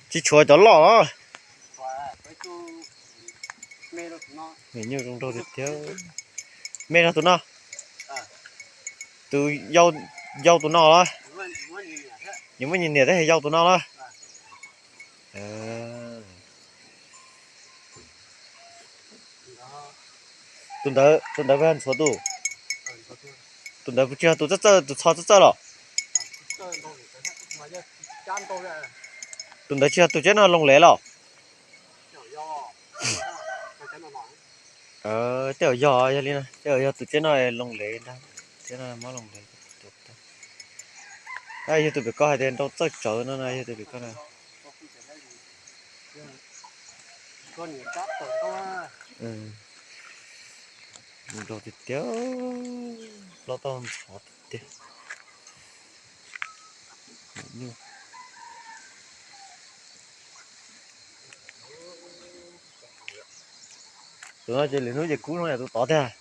Tsis tshuav cov loj los. Nyuj zoo nraug tiag tiag. Me no tus no. Tus yau, yau tus no los? Nws muaj nyias niam thiab yau tus no los? Tus ntawd, tus ntawd puas yog ntxhuav tus? Tus ntawd puas tsis yog tus txawj txawj, tus txho txawj txawj los? Tus ntawd tsis yog tus tsev no Loos Lev los? Tej zaum yog, yog li no tej zaum yog tus tsev no Loos Lev ntag. Tsev no muab Loos Lev. Yog tus pem koj hais tias nrau txawj tsawv no na, yog tus pem koj na. Nrau tiag tiag, plaub tauj ntxhov tiag tiag. Tus no ces lwm hnub ces kub no yog tus tod tiag.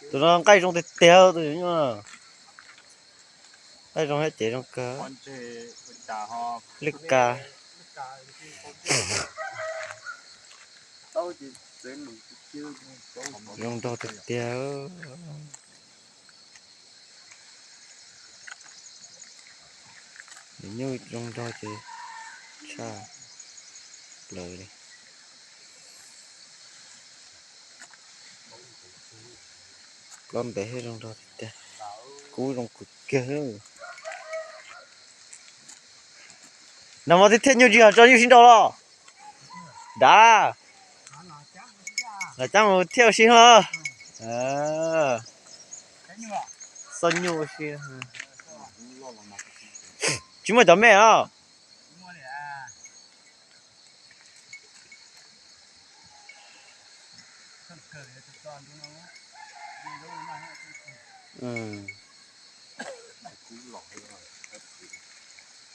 Tus no nqaij zoo tiag tiag tus nyuj. Nqaij zoo thiab cev zoo kawg. Lwj kas. Zoo nraug tiag tiag. Nws nyuj zoo nraug ces tshaj plaws li. Plaub ntev thiab zoo nraug tiag tiag. Kub zoo kawg kiag. Nag hmo thiaj thiaj nyuj tsis yog tso nyuj sib nrau los? Dav, los cab mus thiaj ua si los? Xoj nyuj ua si. Tsis muaj cov me os.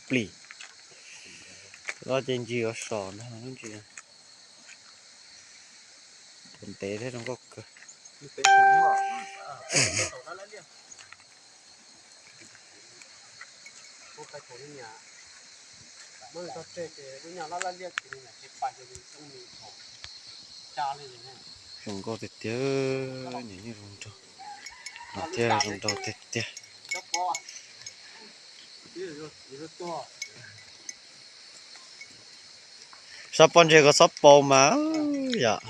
Plis. Los ces ntsis ua so ntag lub ntsis. Tus ntev thiab zoo nkauj kawg. Zoo nkauj tiag tiag, niam nyuj zoo nraug. No thiaj zoo nraug tiag tiag. Sab pob ntseg koj txhob pau mas yom.